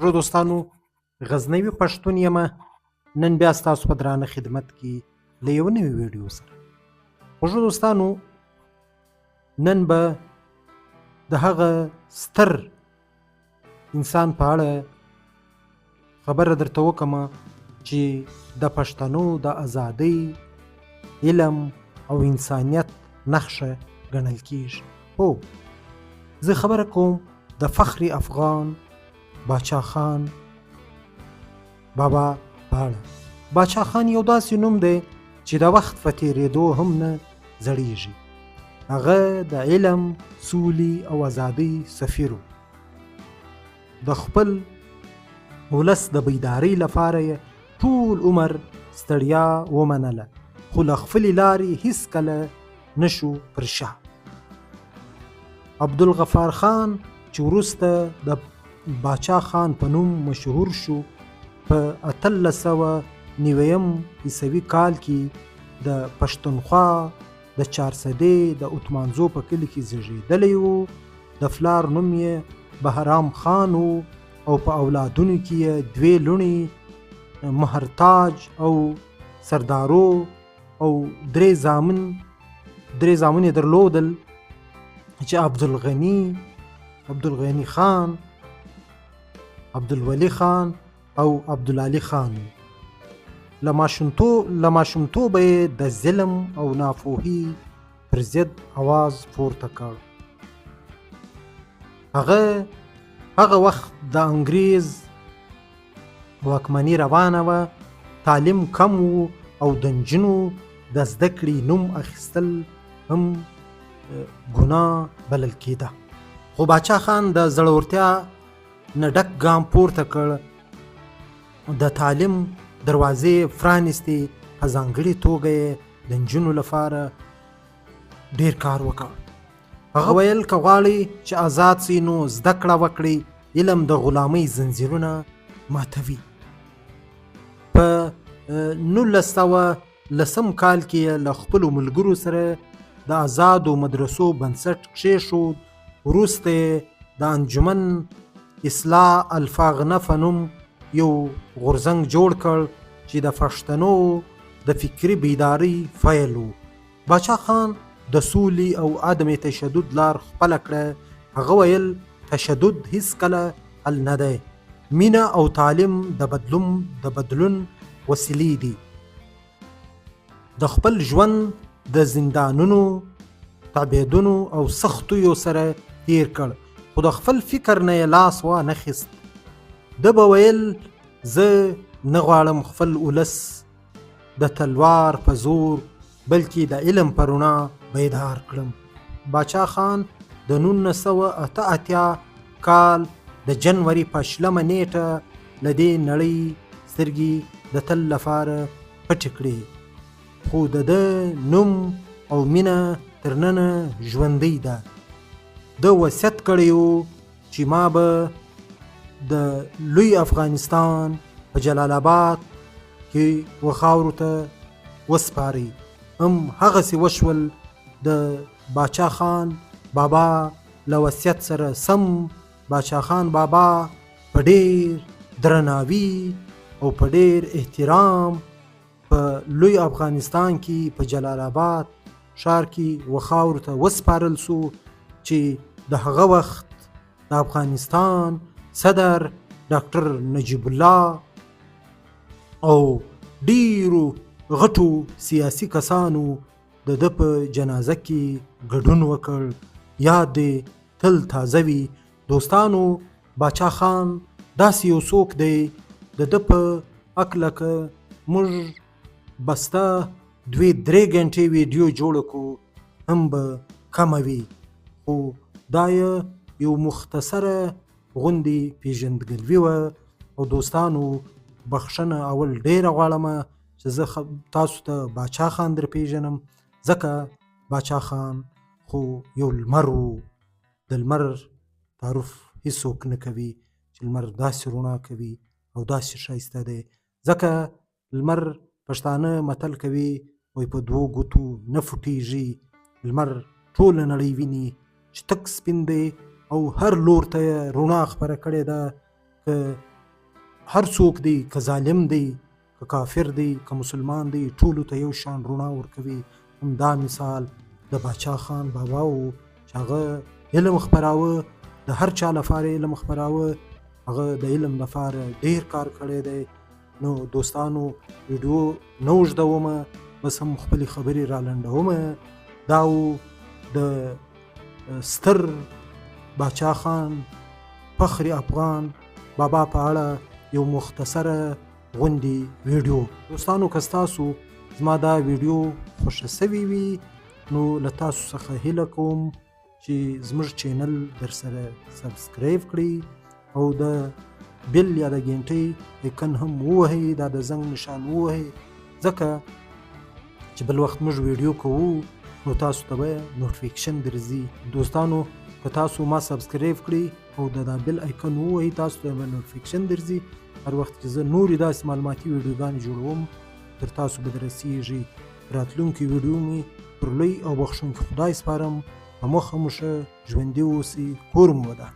خوږو دوستانو، غزنوي پښتون یم. نن بیا ستاسو په درانه خدمت کې له یو نوي ویډیو سره. خوږو دوستانو، نن به د هغه ستر انسان په اړه خبره درته وکم چې د پښتنو د ازادۍ، علم او انسانیت نښه ګڼل کیږي. هو، زه خبره کوم د فخر افغان باچا خان بابا په اړه. باچا خان یو داسې نوم دی چې د وخت په تېرېدو هم نه زړیږي. هغه د علم، سولې او ازادۍ سفیر و. د خپل ولس د بیدارۍ لپاره یې ټول عمر ستړیا ومنله، خو له خپلې لارې هیڅکله نشو پر شا. عبدالغفار خان چې وروسته د باچا خان په نوم مشهور شو، په 1890 عیسوي کال کې د پښتونخوا د چارسدې د اتمانزو په کلي کې زیږېدلی و. د پلار نوم یې بهرام خان و او په اولادونو کې یې دوې لوڼې مهرتاج او سردارو او درې زامن یې درلودل چې عبدالغني خان، عبدالولي خان او عبدالعلي خان. له ماشومتوبه یې د ظلم او ناپوهي پر ضد اواز پورته کړ. هغه وخت د انګریز واکمني روانه وه، تعلیم کم و او د نجونو د زده کړې نوم اخیستل هم ګناه بلل کېده. خو باچا خان د زړورتیا نه ډک ګام پورته کړ، د تعلیم دروازې پرانیستې، په ځانګړې توګه یې د نجونو لپاره ډیر کار وکړ. هغه ویل که غواړئ چې ازاد سئ نو زده کړه وکړئ، علم د غلامۍ زنځیرونه ماتوي. په 1910 کال کې له خپلو ملګرو سره د ازادو مدرسو بنسټ کښېښود. وروسته یې د انجمن اصلاح الفاغنه په نوم یو غورځنګ جوړ کړ چې د پښتنو د فکري بیدارۍ پیل و. باچا خان د سولې او عدم تشدد لار خپله کړه. هغه ویل تشدد هیڅکله حل نه دی، مینه او تعلیم د بدلون وسیلې دي. د خپل ژوند د زندانونو، تبعیدونو او سختیو سره تیر کړ، خو د خپل فکر نه یې لاس وانخیست. ده به ویل زه نه غواړم خپل ولس د تلوار په زور بلکې د علم په رڼا بیدار کړم. باچا خان د 1988 کال د جنوري په 20 نیټه له دې نړۍ سترګې د تل لپاره پټې کړې، خو د ده نوم او مینه تر ننه ژوندۍ ده. ده وصیت کړی و چې ما به د لوی افغانستان په جلال آباد کې وخاورو ته وسپارئ. هم هغسې وشول. د باچا خان بابا له وصیت سره سم باچا خان بابا په ډېر درناوي او په ډېر احترام په لوی افغانستان کې په جلال آباد ښار کې وخاورو ته وسپارل سو چې د هغه وخت د افغانستان صدر ډاکټر نجیب الله او ډیرو غټو سیاسي کسانو د ده په جنازه کې ګډون وکړ. یاد دې تل تازه وي. دوستانو، باچا خان داسې یو څوک دی د ده په هکله که موږ بسته 2-3 ګنټې ویډیو جوړه کړو هم به کمه وي، خو دا یو مختصره غوندې پیژندګلوي وه. او دوستانو، بخښنه اول ډېره غواړم چې زه تاسو ته باچا خان در پیژنم، ځکه باچا خان خو یو لمر و. د لمر تعارف هیڅوک نه کوي چې لمر داسې رڼا کوي او داسې ښایسته دی، ځکه لمر پښتانه متل کوي وایي په دوو ګوتو نه فوټیږي. لمر ټوله نړۍ ویني چې تک سپین دی او هر لور ته یې رڼا خپره کړې ده. که هر څوک دی، که ظالم دی، که کافر دی، که مسلمان دی، ټولو ته یو شان رڼا ورکوي. همدا مثال د باچا خان بابا و چې هغه علم خپراوه، د هر چا لپاره علم خپراوه، هغه د علم لپاره ډیر کار کړی دی. نو دوستانو، ویډیو نه اوږدوم، بس هم خپلې خبرې را لنډوم. دا و د ستر باچا خان فخر افغان بابا په اړه یو مختصره غوندې ویډیو. دوستانو، که ستاسو زما دا ویډیو خوښه سوې وي، نو له تاسو څخه هیله کوم چې زموږ چینل در سره subscribe کړئ او د bell یا د ګینټۍ icon هم ووهئ، دا د زنګ نشان ووهئ، ځکه چې بل وخت موږ ویډیو کوو نو تاسو ته به notification درځي. دوستانو، که تاسو ما subscribe کړئ او د دا bell icon ووهئ، تاسو ته به notification درځي. هر وخت چې زه نورې داسې معلوماتي ویډیوګانې جوړوم، تر تاسو به درسیږي. راتلونکې ویډیو مې پر لوی او بخښونکي خدای سپارم. په مخه مو ښه، ژوندي اوسئ، کور مو ودان.